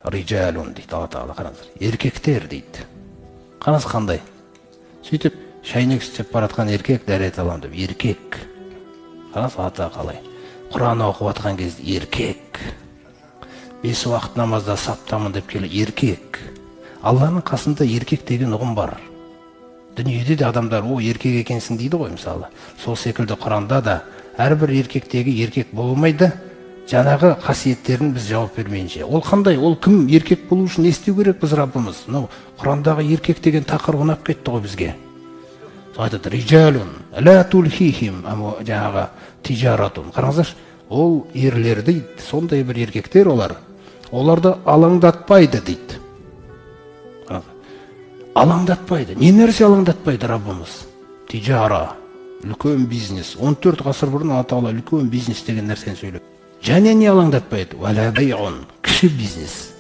Риджалун дейді Алла Тағала, қараңыздар, еркектер дейді. Қараңыз қандай. Сөйтіп шайнек істеп баратқан еркек дәрет аламын деп, еркек. Қараңыз Алла Тағала қалай. Құран оқып жатқан кезде еркек. 5 уақыт намазда саптамын деп келе еркек. Алланың қасында еркек деген ұғым бар. Дүниеде де адамдар, о, еркек екенсің дейді ғой мысалы. Сол секілді Құранда да әрбір еркектегі еркек болмайды, жаңағы қасиеттерін біз жауап бермейінше. Ол қандай? Ол кім? Еркек болу үшін не істеу керек біз Раббымыз? Мынау Құрандағы еркек деген тақырып ұнап кетті ғой бізге. Сол айтады, риджалун ла тулхихим жаңағы тижаратун. Қараңыздаршы, ол ерлер дейді, сондай бір еркектер олар. Оларды алаңдатпайды дейді. Алаңдатпайды. Не нәрсе алаңдатпайды Раббымыз? Тижара, үлкен бизнес. 14 ғасыр бұрын Алла Тағала үлкен бизнес деген нәрсені сөйлеп. Және не алаңдатпайды? Уәлә бейғун, кіші бизнес.